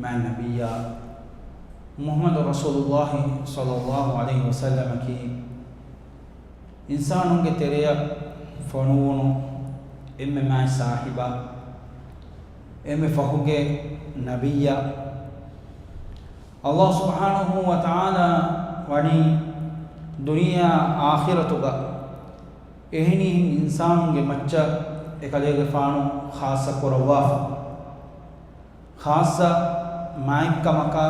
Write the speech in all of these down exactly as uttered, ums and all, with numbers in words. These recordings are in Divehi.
މާތް ނަބިއްޔާ މުޙައްމަދު ރަސޫލުﷲ ޞައްލަﷲ ޢަލައިހި ވަސައްލަމަކީ، އިންސާނުންގެ ތެރެއަށް ފޮނުވުނު އެންމެ މާތް ސާހިބާ، އެންމެ ފަހުގެ ނަބިއްޔާ. ﷲ ސުބްޙާނަހޫ ވަތަޢާލާ ވަނީ ދުނިޔެއާ އާޚިރަތުގަ އެހެނިހެން އިންސާނުންގެ މައްޗަށް އެކަލޭގެފާނު ޚާއްޞަ ކުރައްވާފަ. ޚާއްޞަ މާތްކަމަކާ،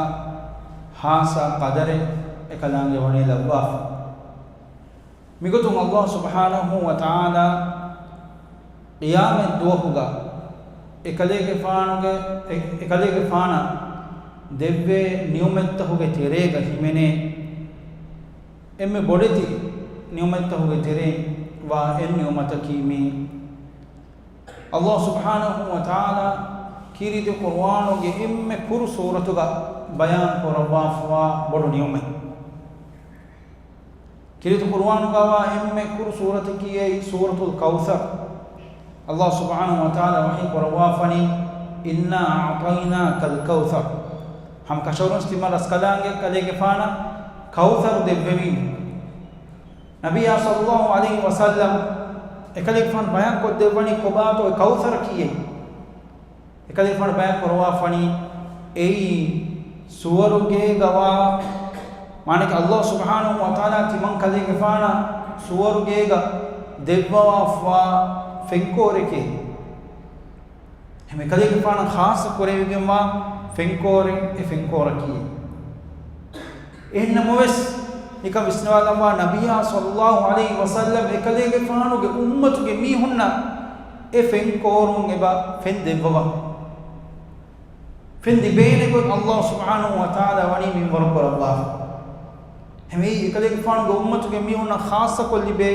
ޚާއްޞަ ޤަދަރެއް އެކަލާނގެ ވަނީ ލައްވާފަ. މިގޮތުން ﷲ ސުބްޙާނަހޫ ވަތަޢާލާ ޤިޔާމަތް ދުވަހުގަ އެކަލޭގެފާނުގެ، އެ، އެކަލޭގެފާނަށް ދެއްވޭ ނިޢުމަތްތަކުގެ ތެރޭގަ ހިމެނޭ އެންމެ ބޮޑެތި ނިޢުމަތްތަކުގެ ތެރެއިން ވާ އެއް ނިޢުމަތަކީ މީ. ﷲ ސުބްޙާނަހޫ ވަތަޢާލާ ކީރިތި ޤުރުއާނުގެ އެންމެ ކުރު ސޫރަތުގަ ބަޔާން ކުރައްވާފަވާ ބޮޑު ނިޢުމަތް. ކީރިތި ޤުރުއާނުގަވާ އެންމެ ކުރު ސޫރަތަކީ އެއީ ސޫރަތުލް ކައުޘަރު. ﷲ ސުބްޙާނަހޫ ވަތަޢާލާ ވަޙީ ކުރައްވާފަނީ، "إِنَّا أَعْطَيْنَاكَ الْكَوْثَرَ." ހަމަ ކަށަވަރުން ތިމަން ރަސްކަލާނގެ ކަލޭގެފާނަށް ކައުޘަރު ދެއްވެވީމު. ނަބިއްޔާ ޞައްލަﷲ ޢަލައިހި ވަސައްލަމް އެކަލޭގެފާނު ބަޔާން ކޮށްދެއްވަނީ ކޮބާތޯ އެ ކައުޘަރަކީ އެއީ. އެކަލޭގެފާނު ބަޔާން ކުރައްވާފަނީ އެއީ ސުވަރުގޭގަވާ، މާނައަކީ ﷲ ސުބްޙާނަހޫ ވަތަޢާލާ ތިމަން ކަލޭގެފާނަށް ސުވަރުގޭގަ ދެއްވަވާފަވާ ފެންކޯރެކޭ. އެހެން އެކަލޭގެފާނަށް ޚާއްޞަ ކުރެވިގެންވާ ފެންކޯރެއް އެ ފެންކޯރަކީ. އެހެންނަމަވެސް، ނިކަން ވިސްނާލަންވާ، ނަބިއްޔާ ޞައްލަﷲ ޢަލައިހި ވަސައްލަމް އެކަލޭގެފާނުގެ އުއްމަތުގެ މީހުންނަށް އެ ފެންކޯރުން އެބަ ފެން ދެއްވަވާ. ފެން ލިބޭނެ ގޮތް ﷲ ސުބްޙާނަހޫ ވަތަޢާލާ ވަނީ މިންވަރު ކުރައްވާފަ. އެހެންވެ، އެކަލޭގެފާނުގެ އުއްމަތުގެ މީހުންނަށް ޚާއްޞަކޮށް ލިބޭ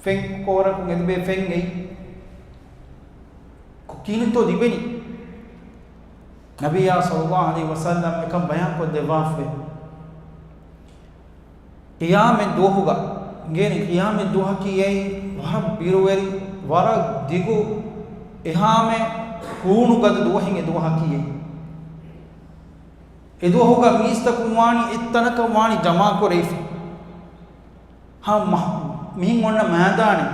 ފެންކޯރަކުން އެ ލިބޭ ފެން އެއީ. ކިހިނެއްތޯ ލިބެނީ؟ ނަބިއްޔާ ޞައްލަﷲ ޢަލައިހި ވަސައްލަމް އެކަން ބަޔާންކޮށްދެއްވާފައި. ޤިޔާމަތް ދުވަހުގަ އިނގޭނެ، ޤިޔާމަތް ދުވަހަކީ އެއީ ވަރަށް ބިރުވެރި، ވަރަށް ދިގު، އެހާމެ ހޫނުގަދަ ދުވަހެއް އެ ދުވަހަކީ އެއީ. އެ ދުވަހުގަ މީސްތަކުން ވާނީ އެއްތަނަކަށް ވާނީ ޖަމާކުރެވިފަ. ހަމަ މިހެން އޮންނަ މައިދާނެއް.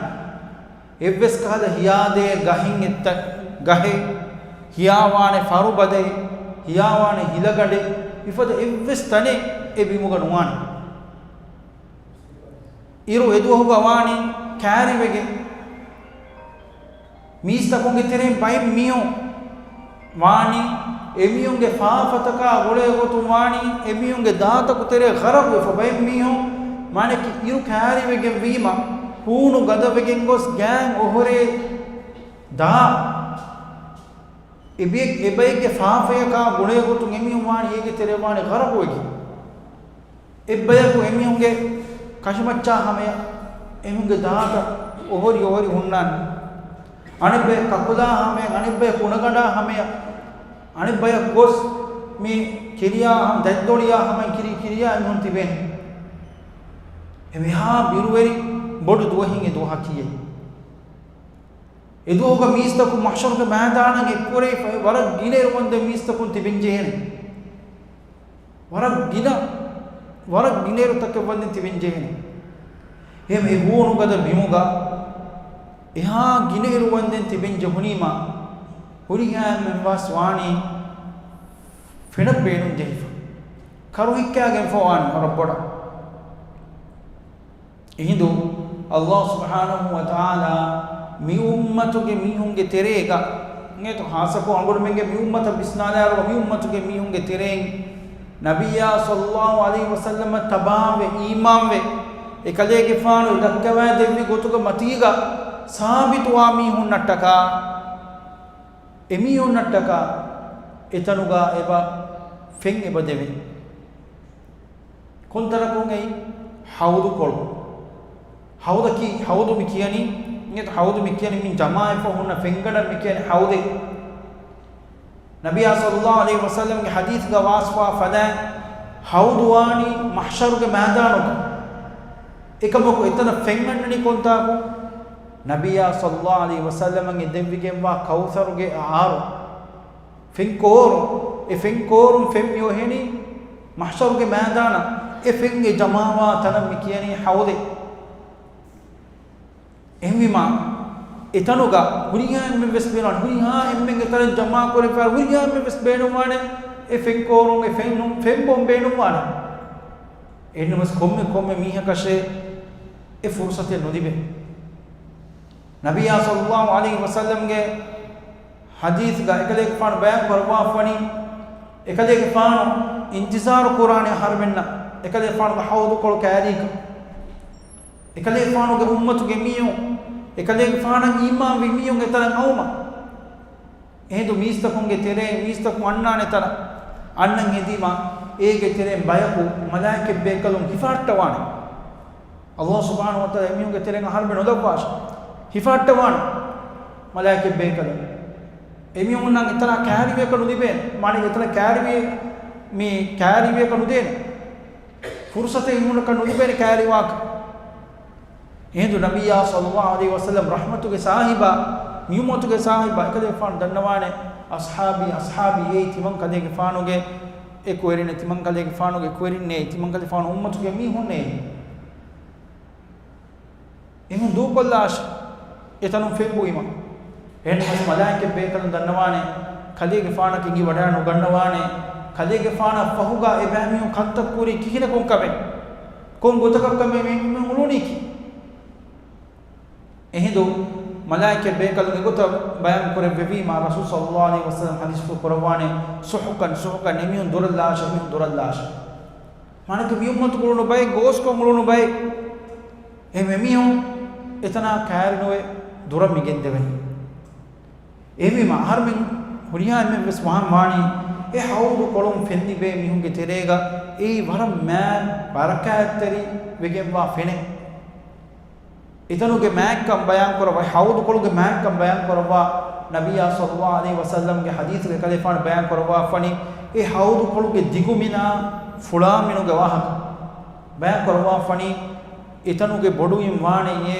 އެއްވެސް ކަހަލަ ހިޔާދޭ ގަހެއް އެއްތަ-، ގަހެއް، ހިޔާވާނެ ފަރުބަދައެއް، ހިޔާވާނެ ހިލަގަޑެއް، މިފަދަ އެއްވެސް ތަނެއް އެ ބިމުގަ ނުވާނެ. އިރު އެދުވަހުގަ ވާނީ ކާރިވެގެން. މީސްތަކުންގެ ތެރެއިން ބައެއް މީހުން ވާނީ، އެމީހުންގެ ފާފަތަކާ ގުޅޭ ގޮތުން ވާނީ، އެމީހުންގެ ދާތަކު ތެރޭ ޣަރަޤުވެފަ. ބައެއް މީހުން މާނައަކީ އިރު ކާރިވެގެން ވީމަ، ހޫނު ގަދަވެގެން ގޮސް ގާތް އޮހޮރޭ ދާ. އެބައެއް-، އެބައެއްގެ ފާފަޔަކާ ގުޅޭ ގޮތުން އެމީހުން ވާނީ އޭގެ ތެރޭ ވާނީ ޣަރަޤުވެގެން. އެއްބަޔަކު އެމީހުންގެ ކަށިމައްޗާ ހަމަޔަށް އެމީހުންގެ ދާތައް އޮހޮރި އޮހޮރި ހުންނާނެ. އަނެއްބަޔަކު ކަކުލާ ހަމަޔަށް، އަނެއްބަޔަކު ކުނަގަނޑާ ހަމަޔަށް، އަނެއްބަޔަކު ގޮސް މި ކިރިޔާ ހަމަ، ދަތްދޮޅިޔާ ހަމަ ކިރި ކިރިޔާ އެމީހުން ތިބޭނެ. އެ މިހާ ބިރުވެރި ބޮޑު ދުވަހެއް އެ ދުވަހަކީ އެއީ. އެދުވަހުގަ މީސްތަކުން މަޙްޝަރުގެ މައިދާނަށް އެއްކުރެވިފައި ވަރަށް ގިނަ އިރު ވަންދެން މީސްތަކުން ތިބެންޖެހޭނެ. ވަރަށް ގިނަ، ވަރަށް ގިނަ އިރުތަކެއް ވަންދެން ތިބެންޖެހޭނެ. އެހެން އެ ހޫނުގަދަ ބިމުގަ އެހާ ގިނަ އިރު ވަންދެން ތިބެން ޖެހުނީމާ، ހުރިހާ އެންމެން ވެސް ވާނީ ފެނަށް ބޭނުން ޖެހިފަ. ކަރުހިއްކާގެންފަ ވާނީ ވަރަށް ބޮޑަށް. އެހިނދު ﷲ ސުބްޙާނަހޫ ވަތަޢާލާ މި އުއްމަތުގެ މީހުންގެ ތެރޭގަ، އިނގޭތޯ ޚާއްޞަކޮށް އަޅުގަނޑުމެންގެ މި އުއްމަތަށް ވިސްނާލާއިރު، މި އުއްމަތުގެ މީހުންގެ ތެރެއިން ނަބިއްޔާ ޞައްލަﷲ ޢަލައިހި ވަސައްލަމަށް ތަބާވެ، އީމާންވެ، އެކަލޭގެފާނު ދައްކަވައިދެއްވި ގޮތުގެ މަތީގަ ސާބިތުވާ މީހުންނަށްޓަކާ، އެމީހުންނަށްޓަކާ އެތަނުގަ އެބަ ފެން އެބަ ދެވޭ. ކޮންތަނަކުން އެއީ؟ ޙައުޟުކޮޅު. ޙައުޟަކީ، ޙައުޟު މި ކިޔަނީ، އިނގޭތޯ ޙައުޟު މި ކިޔަނީ މި ޖަމާވެފަ ހުންނަ ފެންގަނޑަށް މި ކިޔަނީ ޙައުޟޭ. ނަބިއްޔާ ޞައްލަﷲ ޢަލައިހި ވަސައްލަމްގެ ޙަދީޘްގަ ވާސްފާ ފަދައިން ޙައުޟު ވާނީ މަޙްޝަރުގެ މައިދާނުގަ. އެކަމަކު އެތަނަށް ފެން އަންނަނީ ކޮންތާކު؟ ނަބިއްޔާ ޞައްލަﷲ ޢަލައިހި ވަސައްލަމަށް އެ ދެއްވިގެންވާ ކައުޘަރުގެ އަހަރު. ފެން ކޯރު، އެ ފެން ކޯރުން ފެން މި އޮހެނީ މަޙްޝަރުގެ މައިދާނަށް. އެ ފެން އެ ޖަމާވާ ތަނަށް މި ކިޔަނީ ޙައުޟޭ. އެހެންވީމާ، އެތަނުގަ ހުރިހާ އެންމެން ވެސް ބޭނުންވާނެ، ހުރިހާ އެންމެން އެތަނަށް ޖަމާކުރެފަ، ހުރިހާ އެންމެން ވެސް ބޭނުންވާނެ، އެ ފެން ކޯރުން އެ ފެން، ފެން ބޮން ބޭނުންވާނެ. އެހެންނަމަވެސް ކޮންމެ، ކޮންމެ މީހަކަށޭ އެ ފުރުޞަތެއް ނުލިބޭ. ނަބިއްޔާ ޞައްލައްލާހު ޢަލައިހި ވަސައްލަމްގެ ޙަދީޘްގަ އެކަލޭގެފާނު ބަޔާން ކުރައްވާފަނީ، އެކަލޭގެފާނު އިންތިޒާރު ކުރާނެ އަހަރުމެންނަށް، އެކަލޭގެފާނުގެ ޙައުޟުކޮޅު ކައިރީގަ. އެކަލޭގެފާނުގެ އުއްމަތުގެ މީހުން، އެކަލޭގެފާނަށް އީމާންވި މީހުން އެތަނަށް އައުމަށް. އެހިނދު މީސްތަކުންގެ ތެރެއިން މީސްތަކުން އަންނާނެ ތަނަށް، އަންނަން ހެދީމާ، އޭގެ ތެރެއިން ބަޔަކު މަލާއިކަތް ބޭކަލުން ހިފަހައްޓަވާނެ. ﷲ ސުބްޙާނަހޫ ވަތަޢާލާ އެމީހުންގެ ތެރެއިން އަހަރުމެން ނުލައްވާށި. ހިފަހައްޓަވާނެ މަލާއިކަތް ބޭކަލުން. އެމީހުންނަށް އެތަނާ ކައިރިވިޔަކަށް ނުލިބޭނެ. މާނަ އެތަނަށް ކައިރިވި، މި ކައިރިވިޔަކަށް ނުދޭނެ. ފުރުޞަތެއް އެމީހުންނަކަށް ނުލިބޭނެ ކައިރިވާކަށް. އެހިނދު ނަބިއްޔާ ޞައްލައްލާހު ޢަލައިހި ވަސައްލަމް ރަޙްމަތުގެ ސާހިބާ، މި އުއްމަތުގެ ސާހިބާ، އެކަލޭގެފާނު ދަންނަވާނެ، އަޞްޙާބީ، އަޞްޙާބީ، އޭ ތިމަން ކަލޭގެފާނުގެ އެކުވެރިންނޭ، ތިމަން ކަލޭގެފާނުގެ އެކުވެރިންނޭ، ތިމަން ކަލޭގެފާނު އުއްމަތުގެ މީހުންނޭ. އެހެން ދޫކޮށްލާށި، އެތަނުން ފެން ބުއިމަށް. އެހެން މަލާއިކަތް ބޭކަލުން ދަންނަވާނެ، ކަލޭގެފާނަށް އެނގިވަޑައި ނުގަންނަވާނެ، ކަލޭގެފާނަށް ފަހުގަ އެބައިމީހުން ކަންތައް ކުރީ ކިހިނަކުން ކަމެއް؟ ކޮން ގޮތަކަށް ކަމެއް މި، މި އުޅުނީކީ؟ އެހިނދު މަލާއިކަތް ބޭކަލުން އެގޮތަށް ބަޔާން ކުރެއްވެވީމާ، ރަސޫލު ޞައްލައްލާހު ޢަލައިހި ވަސައްލަމް ޙަދީޘްފުޅު ކުރައްވާނެ، ޞުޙުޤަން، ޞުޙުޤަން، އެމީހުން ދުރަށްލާށޭ، އެމީހުން ދުރަށްލާށޭ. މާނައަކީ މި އުއްމަތުގަ އުޅުނު ބައެއް، ގޯސްކޮށް އުޅުނު ބައެއް. އެހެންވެ މީހުން އެތަނާ ކައިރިނުވެ ދުރަށް މި ގެންދެވެނީ. އެހެންވީމާ އަހަރުމެން ހުރިހާ އެންމެން ވެސް ފަހަން ވާނީ، އެ ޙައުޟު ކޮޅުން ފެން ލިބޭ މީހުންގެ ތެރޭގަ އެއީ ވަރަށް މާތް ބަރަކާތްތެރި ވެގެންވާ ފެނެއް. އެތަނުގެ މާތްކަން ބަޔާން ކުރައްވާ، ޙައުޟު ކޮޅުގެ މާތްކަން ބަޔާން ކުރައްވާ، ނަބިއްޔާ ޞައްލައްލާހު ޢަލައިހި ވަސައްލަމްގެ ޙަދީޘްގަ އެކަލޭގެފާނު ބަޔާން ކުރައްވާފަނީ، އެ ޙައުޟު ކޮޅުގެ ދިގުމިނާ ފުޅާމިނުގެ ވާހަކަ ބަޔާން ކުރައްވާފަނީ، އެތަނުގެ ބޮޑުވިން ވާނެޔޭ،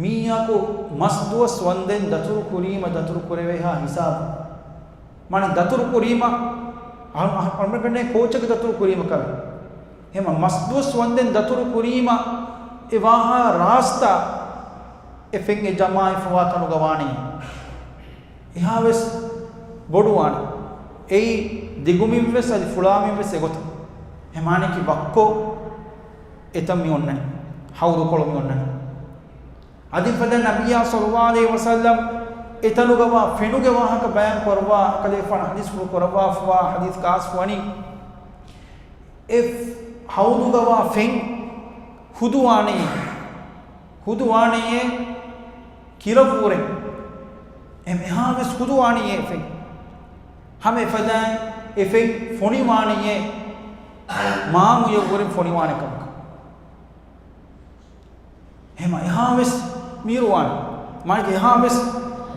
މީހަކު މަސްދުވަސް ވަންދެން ދަތުރު ކުރީމަ ދަތުރު ކުރެވޭހާ ހިސާބު. މާނަ ދަތުރު ކުރީމަ، އަހަ-، އަހަ-، އަހަރުމެން ކަންނޭ ކޯޗެއްގެ ދަތުރު ކުރީމަ ކަމެއް. އެހެންމަ މަސްދުވަސް ވަންދެން ދަތުރު ކުރީމަ އެ ވާހާ ރާސްތާ އެ ފެން އެ ޖަމާވެފަވާ ތަނުގަ ވާނީ. އެހާވެސް ބޮޑުވާނެ. އެއީ ދިގުމިންވެސް އަދި ފުޅާމިންވެސް އެގޮތަށް. އެ މާނައަކީ ވައްކޮ އެތަން މި އޮންނަނީ. ޙައުޟު ކޮޅު މި އޮންނަނީ. އަދި ފަދަ ނަބިއްޔާ ޞައްލައްލާހު ޢަލައިހި ވަސައްލަމް އެތަނުގަވާ ފެނުގެ ވާހަކަ ބަޔާން ކުރައްވާ، އެކަލޭގެފާނު ޙަދީޘްފުޅު ކުރައްވާފަވާ ޙަދީޘް ގާސް ވަނީ، އެ ޙައުޟުގަވާ ފެން ހުދުވާނެޔޭ، ހުދުވާނެޔޭ ކިލަވަރުން. އެހެން އެހާވެސް ހުދުވާނެޔޭ ފެން. ހަމަ އެފަދައިން އެ ފެން ފޮނިވާނެޔޭ މާމުޔަށްވުރެން ފޮނިވާނެ ކަމަކަށް. ހަމަ އެހާވެސް މީރުވާނެ. މާނައަކީ އެހާވެސް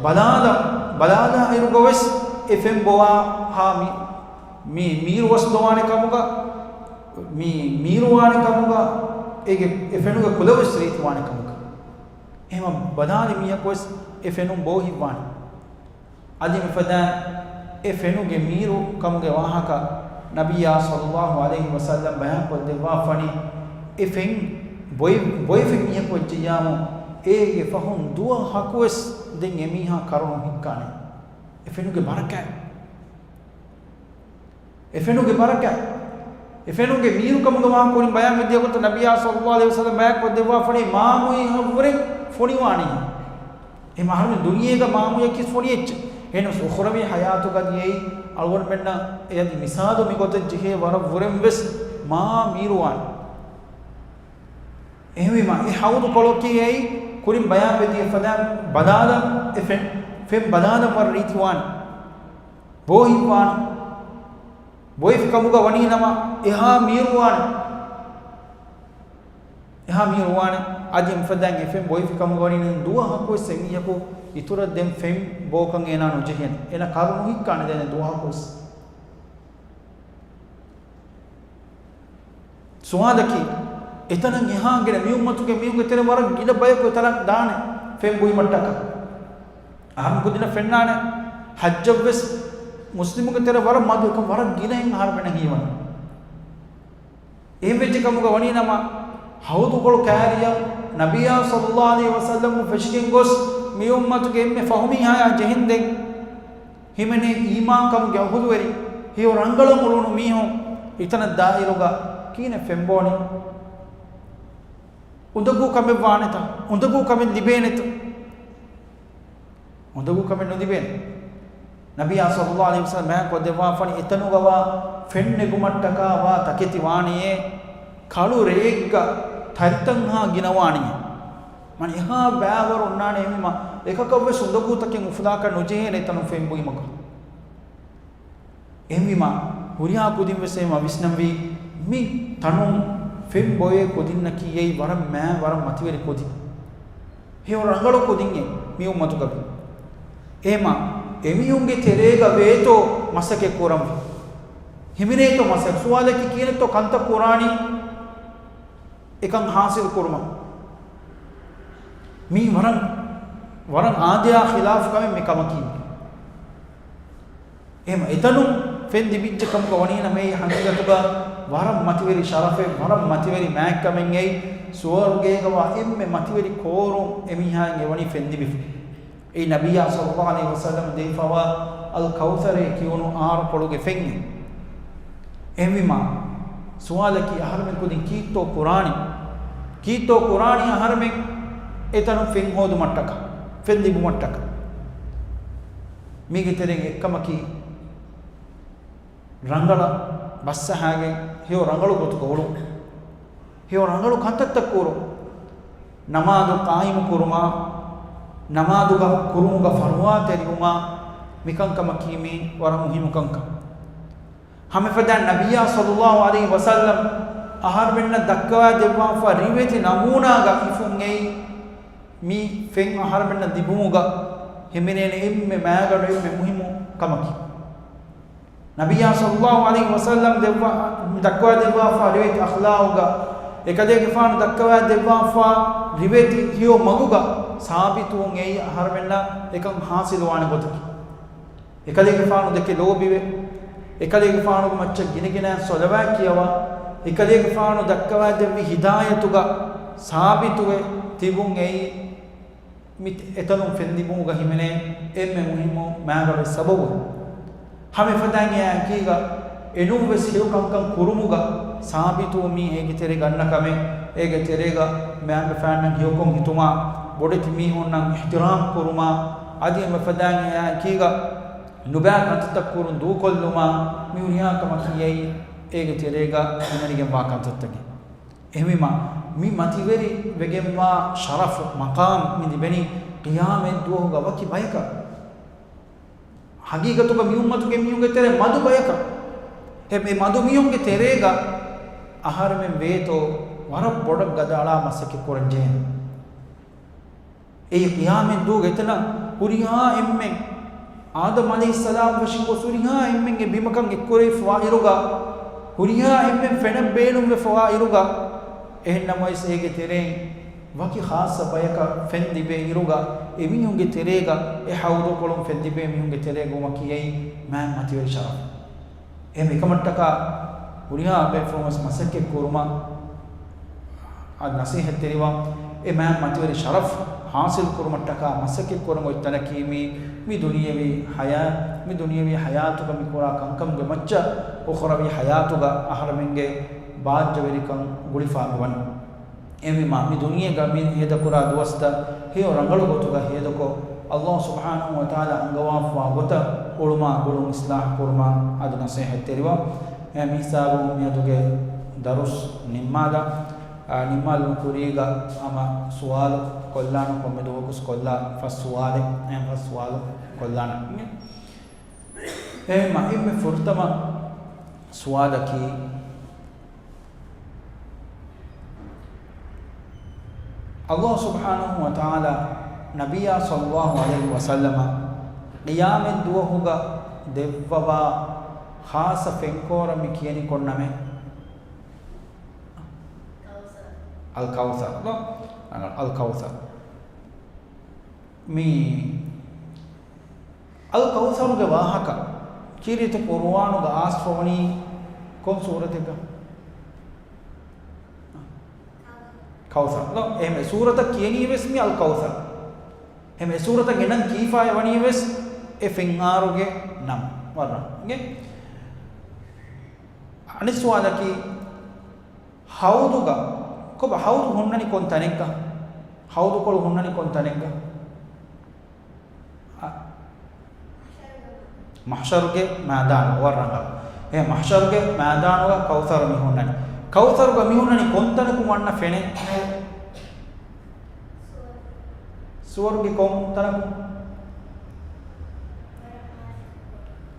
ބަލާލަ، ބަލާލާ އިރުގަވެސް އެ ފެން ބޮވާ ހާ މި، މި މީރުވެސް ދޮވާނެ ކަމުގަ، މި މީރުވާނެ ކަމުގަ، އޭގެ އެ ފެނުގެ ކުލަވެސް ރީތިވާނެ ކަމުގަ. އެހެމަ ބަލާލި މީހަކުވެސް އެ ފެނުން ބޯ ހިއްވާނެ. އަދި މިފަދައިން އެ ފެނުގެ މީރު ކަމުގެ ވާހަކަ ނަބިއްޔާ ޞައްލައްލާހު ޢަލައިހި ވަސައްލަމް ބަޔާންކޮށްދެއްވާފަނީ، އެ ފެން ބޮއި، ބޮއިފި މީހަކު ވެއްޖެއްޔާމު، އޭގެ ފަހުން ދުވަހަކުވެސް ދެން އެމީހާ ކަރުނު ހިއްކާނެ. އެ ފެނުގެ ބަރަކާތް. އެ ފެނުގެ ބަރަކާތް. އެ ފެނުގެ މީރު ކަމުގަ ވާހަކަ ކުރިން ބަޔާން ވެއްޖެ ގޮތަށް ނަބިއްޔާ ޞައްލައްލާހު ޢަލައިހި ވަސައްލަމް ބަޔާންކޮށްދެއްވާފަނީ، މާމުއިން އަށްވުރެން ފޮނިވާނީ. އެ އަހަރުމެން ދުނިޔޭގަ މާމުޔަކީ ފޮނި އެއްޗެއް. އެހެނަސް އުޚްރަވީ ޙަޔާތުގަ ދިޔައީ އަޅުގަނޑުމެންނަށް އެއަދި މިސާލު މިގޮތަށް ޖެހޭ ވަރަށް ވުރެން ވެސް މާ މީރުވާނެ. އެހެންވީމާ، އެ ޙައުޟު ކޮޅަކީ އެއީ ކުރިން ބަޔާން ވެދިޔަ ފަދައިން ބަލާލަން އެ ފެން، ފެން ބަލާލަން ވަރަށް ރީތިވާނެ. ބޯ ހިއްވާނެ. ބޮއިފި ކަމުގަ ވަނީ ނަމަ އެހާ މީރުވާނެ. އެހާ މީރުވާނެ. އަދި މިފަދައިން އެ ފެން ބޮއިފި ކަމުގަ ވަނީ ނަމަ ދުވަހަކުވެސް އެ މީހަކު އިތުރަށް ދެން ފެން ބޯކަން އޭނާ ނުޖެހޭނެ. އޭނަ ކަރު ނުހިއްކާނެ ދެން ދުވަހަކުވެސް. ސުވާލަކީ، އެތަނަށް އެހާ ގިނަ މި އުއްމަތުގެ މީހުންގެ ތެރެ ވަރަށް ގިނަ ބަޔަކު އެތަނަށް ދާނެ ފެން ބުއިމަށްޓަކާ. އަހަރެން ކުދިންނަށް ފެންނާނެ ޙައްޖަށްވެސް މުސްލިމުގެ ތެރެ ވަރަށް މަދު އެކަން ވަރަށް ގިނައިން އަހަރުމެންނަށް ހީވަނީ. އެހެން ވެއްޖެ ކަމުގަ ވަނީ ނަމަ، ހައުދުކޮޅު ކައިރިއަށް ނަބިއްޔާ ޞައްލައްލާހު ޢަލައިހި ވަސައްލަމަ ފެށިގެން ގޮސް، މި އުއްމަތުގެ އެންމެ ފަހުމީހާޔާ ޖެހެންދެން، ހިމެނޭ އީމާންކަމުގެ އުހުލުވެރި، ހެޔޮ ރަނގަޅަށް އުޅުނު މީހުން އެތަނަށް ދާއިރުގަ ކީނެއް ފެންބޯނީ؟ އުނދަގޫ ކަމެއް ވާނެތަ؟ އުނދަގޫ ކަމެއް ލިބޭނެތަ؟ އުނދަގޫ ކަމެއް ނުލިބޭނެ. ނަބިއްޔާ ޞައްލައްލާހު ޢަލައިހި ވަސައްލަމަ ބަޔާން ކޮށްދެއްވާފަނި، އެތަނުގަވާ ފެން ނެގުމަށްޓަކާ ވާ ތަކެތި ވާނީއޭ ކަޅު ރެއެއްގަ ތަރިތަންހާ ގިނަވާނީ. މަނި އެހާ ބައިވަރު އޮންނާނެ އެހެންވީމަ، އެކަކަށްވެސް އުނދަގޫތަކެއް އުފުލާކަށް ނުޖެހޭނެ އެތަނުން ފެން ބުއިމަކަށް. އެހެންވީމަ، ހުރިހާ ކުދިންވެސް އެހެންވާ ވިސްނަންވީ، މި ތަނުން ފެން ބޮއެ ކުދިންނަކީ އެއީ ވަރަށް މާ، ވަރަށް މަތިވެރި ކުދިން. ހެޔޮ ރަނގަޅު ކުދިން އެ މި އުއްމަތުގަ ވި. އެހެމަ، އެމީހުންގެ ތެރޭގަ ވޭތޯ މަސައްކަތް ކުރަންވީ؟ ހިމެނޭތޯ މަސައްކަތް؟ ސުވާލަކީ ކިހިނެއްތޯ ކަންތައް ކުރާނީ އެކަން ހާސިލް ކުރުމަށް؟ މީ ވަރަށް، ވަރަށް އާދަޔާ ޚިލާފު ކަމެއް މި ކަމަކީ. އެހެމަ އެތަނުން ފެން ލިބިއްޖެ ކަމުގަ ވަނީ ނަމަ އެއީ ހަގީގަތުގަ ވަރަށް މަތިވެރި ޝަރަފެއް، ވަރަށް މަތިވެރި މާތްކަމެއް އެއީ، ސުވަރުގޭގަވާ އެންމެ މަތިވެރި ކޯރުން އެމީހާއަށް އެވަނީ ފެން ލިބިފަ. އެއީ ނަބިއްޔާ ޞައްލައްލާހު ޢަލައިހި ވަސައްލަމަ ދެވިފަވާ އަލް ކައުޘަރޭ ކިޔުނު އާރުކޮޅުގެ ފެން. އެހެންވީމާ، ސުވާލަކީ އަހަރުމެން ކުދިން ކީއްތޯ ކުރާނީ؟ ކީއްތޯ ކުރާނީ އަހަރުމެން އެތަނުން ފެން ހޯދުމަށްޓަކާ، ފެން ލިބުމަށްޓަކާ؟ މީގެ ތެރެއިން އެއްކަމަކީ، ރަނގަޅަށް ބައްސަހާގެން ހެޔޮ ރަނގަޅު ގޮތުގަ އުޅުން. ހެޔޮ ރަނގަޅު ކަންތައްތައް ކުރުން. ނަމާދު ޤާއިމު ކުރުމާ، ނަމާދުގަ ކުރުމުގަ ފަރުވާތެރިވުމާ، މިކަންކަމަކީ މީ ވަރަށް މުހިއްމު ކަންކަން. ހަމައެފަދައިން ނަބިއްޔާ ޞައްލައްލާހު ޢަލައިހި ވަސައްލަމަ އަހަރުމެންނަށް ދައްކަވާ ދެއްވާފަ ރިވެތި ނަމޫނާގަ ހިފުން އެއީ، މި ފެން އަހަރުމެންނަށް ލިބުމުގަ ހިމެނޭނެ އެންމެ މާގަނޑު އެންމެ މުހިއްމު ކަމަކީ. ނަބިއްޔާ ޞައްލައްލާހު ޢަލައިހި ވަސައްލަމަ ދެއްވާ، ދައްކަވާ ދެއްވާފަ ރިވެތި އަޚްލާޤުގަ، އެކަލޭގެފާނު ދައްކަވާ ދެއްވާފަ ރިވެތި ހެޔޮ މަގުގަ ސާބިތުވުން އެއީ އަހަރުމެންނަށް އެކަން ޙާޞިލުވާނެ ގޮތަކީ. އެކަލޭގެފާނު ދެކެ ލޯބިވެ، އެކަލޭގެފާނުގެ މައްޗަށް ގިނަގިނައިން ޞަލަވާތް ކިޔަވާ، އެކަލޭގެފާނު ދައްކަވާ ދެއްވި ހިދާޔަތުގަ ސާބިތުވެ ތިބުން އެއީ، މި އެތަނުން ފެންލިބުމުގަ ހިމެނޭ އެންމެ މުހިއްމު މާގަނޑު ސަބަބު. ހަމައެފަދައިން އެއާއެކީގަ އެނޫންވެސް ހެޔޮ ކަންކަން ކުރުމުގަ ސާބިތުވުމީ އޭގެ ތެރޭގަ އަންނަ ކަމެއް، އޭގެ ތެރޭގަ މައިންބަފައިންނަށް ހެޔޮކޮށް ހިތުމާ، ބޮޑެތި މީހުންނަށް އިޙްތިރާމް ކުރުމާ، އަދި އެމަފަދައިން އެއާއެކީގަ ނުބައި ކަންތައްތައް ކުރުން ދޫކޮށްލުމާ، މި ހުރިހާ ކަމަކީ އެއީ އޭގެ ތެރޭގަ ހިމެނިގެންވާ ކަންތައްތަކެއް. އެހެންވީމާ، މި މަތިވެރި ވެގެންވާ ޝަރަފު މަޤާމް މި ލިބެނީ ޤިޔާމަތް ދުވަހުގަ ވަކި ބަޔަކަށް. ޙަޤީޤަތުގަ މި އުއްމަތުގެ މީހުންގެ ތެރޭ މަދު ބަޔަކަށް. އެ، އެ މަދު މީހުންގެ ތެރޭގަ އަހަރެމެން ވޭތޯ ވަރަށް ބޮޑަށް ގަދައަޅާ މަސައްކަތް ކުރަން ޖެހޭނެ. އެއީ ޤިޔާމަތް ދުވަހުގެ އެތަނަށް ހުރިހާ އެންމެން، އާދަމް ޢަލައިހިއްސަލާމް ފެށިގޮސް ހުރިހާ އެންމެންގެ ބިމަކަށް އެއްކުރެވިފަވާ އިރުގަ، ހުރިހާ އެންމެން ފެނަށް ބޭނުންވެފަވާ އިރުގަ، އެހެންނަމަވެސް އޭގެ ތެރެއިން ވަކި ޚާއްޞަ ބަޔަކަށް ފެން ލިބޭ އިރުގަ، އެމީހުންގެ ތެރޭގަ އެ ހައުދުކޮޅުން ފެން ލިބޭ މީހުންގެ ތެރޭގަ ވުމަކީ އެއީ މާތް މަތިވެރި ޝަރަފު. އެހެން އެކަމަށްޓަކާ ހުރިހާ ބޭފުޅުންވެސް މަސައްކަތް ކުރުމަށް އަދި ނަޞޭޙަތްތެރިވާ އެ މާތް މަތިވެރި ޝަރަފް ޙާޞިލް ކުރުމަށްޓަކާ މަސައްކަތް ކުރަން އޮތް ތަނަކީ މި، މި ދުނިޔެވީ ޙަޔާ-، މި ދުނިޔެވީ ޙަޔާތުގަ މި ކުރާ ކަންކަމުގެ މައްޗަށް އުޚްރަވީ ޙަޔާތުގަ އަހަރެމެންގެ ބާއްޖަވެރިކަން ގުޅިފާ މިވަނީ. އެހެންވީމާ، މި ދުނިޔޭގަ މި ހޭދަކުރާ ދުވަސްތައް ހެޔޮ ރަނގަޅު ގޮތުގަ ހޭދަކޮށް، ﷲ ސުބްޙާނަހޫ ވަތަޢާލާ އަންގަވާފަވާ ގޮތަށް އުޅުމާ ގުޅުން އިޞްލާޙް ކުރުމަށް އަދި ނަޞޭޙަތްތެރިވާ. އެ މި ހިސާބުން މިއަދުގެ ދަރުސް ނިންމާލާ. އާ، ނިންމާލުމުގެ ކުރީގަ ހަމަ ސުވާލު ކޮށްލާނަން، ކޮންމެ ދުވަހަކުވެސް ކޮށްލާ ފަސް ސުވާލެއް، އެހެން ފަސް ސުވާލު ކޮށްލާނަން. އެހެންވީމާ، އެންމެ ފުރަތަމަ ސުވާލަކީ، ﷲ ސުބްޙާނަހޫ ވަތަޢާލާ ނަބިއްޔާ ޞައްލައްލާހު ޢަލައިހި ވަސައްލަމަށް ޤިޔާމަތް ދުވަހުގަ ދެއްވަވާ ޚާއްޞަ ފެންކޯރަށް މި ކިޔަނީ ކޮން ނަމެއް؟ އަލް ކައުޘަރު. އަލް ކައުޘަރު. މި އަލް ކައުޘަރުގެ ވާހަކަ ކީރިތި ޤުރުއާނުގަ އާސްފަވަނީ ކޮން ސޫރަތެއްގަ؟ ކައުސަރު. ލޯ، އެހެން ސޫރަތަށް ކިޔަނީ ވެސް މި އަލްކައުސަރު. އެހެން ސޫރަތަށް ގެނަން ކީފާއެއް ވަނީ ވެސް އެ ފެންއާރުގެ ނަމު. ވަރަށް ރަނގަޅު. އަނެއް ސުވާލަކީ، ޙައުޟުގަ، ކޮބާ ޙައުޟު ހުންނަނީ ކޮން ތަނެއްގަ؟ ޙައުޟުކޮޅު ހުންނަނީ ކޮން ތަނެއްގަ؟ އަ، މަޙްޝަރުގެ މައިދާނު. ވަރަށް ރަނގަޅު. އެ މަޙްޝަރުގެ މައިދާނުގަ ކައުސަރު މި ހުންނަނީ. ކައުސަރުގަ މި ހުންނަނީ ކޮންތަނަކުން ވަންނަ ފެނެއް؟ ސުވަރުގެ ކޮން ތަނަކުން؟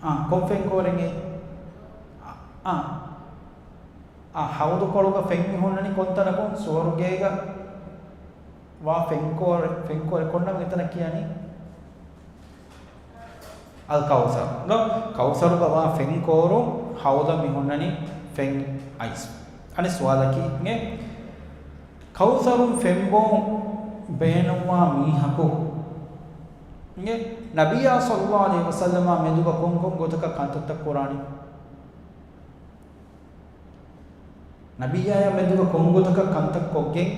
އާ، ކޮން ފެންކޯރެއް އެއީ؟ އާ، އާ، ޙައުޟުކޮޅުގަ ފެން މި ހުންނަނީ ކޮންތަނަކުން؟ ސުވަރުގޭގަ ވާ ފެންކޯރެއް، ފެންކޯރެއް ކޮން ނަމެއް އެތަނަށް ކިޔަނީ؟ އަލްކައުސަރު. ލޯ، ކައުސަރުގަ ވާ ފެންކޯރު ޙައުޟަށް މި ހުންނަނީ ފެން އައިސް. އަނެއް ސުވާލަކީ، އިނގޭ، ކައުސަރުން ފެންބޯން ބޭނުންވާ މީހަކު، އިނގޭ، ނަބިއްޔާ ޞައްލައްލާހު ޢަލައިހި ވަސައްލަމާ މެދުގަ ކޮން ކޮން ގޮތަކަށް ކަންތައްތައް ކުރާނީ؟ ނަބިއްޔާޔާ މެދުގަ ކޮން ގޮތަކަށް ކަންތައް ކޮށްގެން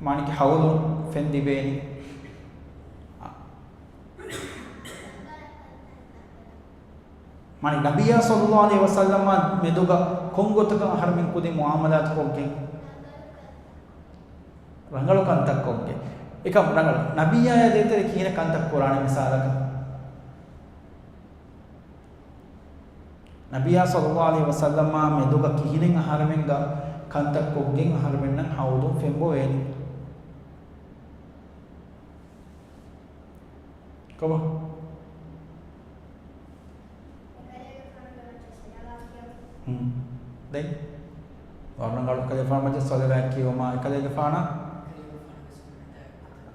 މާނައަކީ ޙައުޟުން ފެން ލިބޭނީ؟ މާނައަކީ ނަބިއްޔާ ޞައްލައްލާހު ޢަލައިހި ވަސައްލަމާ މެދުގަ ކޮން ގޮތަކަށް އަހަރުމެން ކުދިން މުޢާމަލާތު ކޮށްގެން؟ ރަނގަޅު ކަންތައް ކޮށްގެން. އެކަމް ރަނގަޅު. ނަބިއްޔާޔާ ދޭތެރޭ ކިހިނެއް ކަންތައް ކުރާނެ މިސާލަކަށް؟ ނަބިއްޔާ ޞައްލައްލާހު ޢަލައިހި ވަސައްލަމާ މެދުގަ ކިހިނެއް އަހަރެމެންގަ ކަންތައް ކޮށްގެން އަހަރެމެންނަށް ޙައުޟުން ފެންބޮވޭނީ؟ ކޮބާ؟ ހުން. ދެން ވަރަށް ރަނގަޅު. އެކަލޭގެފާނު މަޖިލިސް ޞަލަވާތް ކިޔެވުމާ އެކަލޭގެފާނަށް،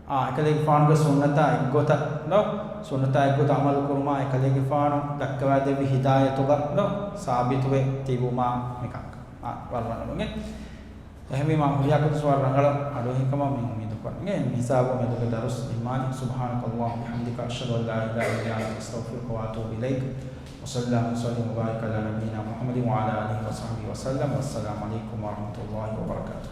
އާ، އެކަލޭގެފާނުގެ ސުންނަތާ އެއްގޮތަށް، ލޯ، ސުންނަތާ އެއްގޮތަށް ޢަމަލު ކުރުމާ އެކަލޭގެފާނު ދައްކަވާދެއްވި ހިދާޔަތުގަ، ލޯ، ސާބިތުވެ ތިބުމާ މިކަންކަން. އާ، ވަރަށް ރަނގަޅު. އެހެންވީމާ ހުރިހާ ކުދިން ސުވާލު ރަނގަޅަށް އަޑުއެހިކަމަށް މި އުއްމީދު ކުރަން. އިނގޭ، މި ހިސާބު މެދުގެ ދަރުސް ނިންމާލި. سبحانك اللهم وبحمدك، أشهد أن لا إله إلا أنت، أستغفرك وأتوب إليك. وصلى اللهم وسلم وبارك على نبينا محمد وعلى آله وصحبه وسلم. والسلام عليكم ورحمة الله وبركاته.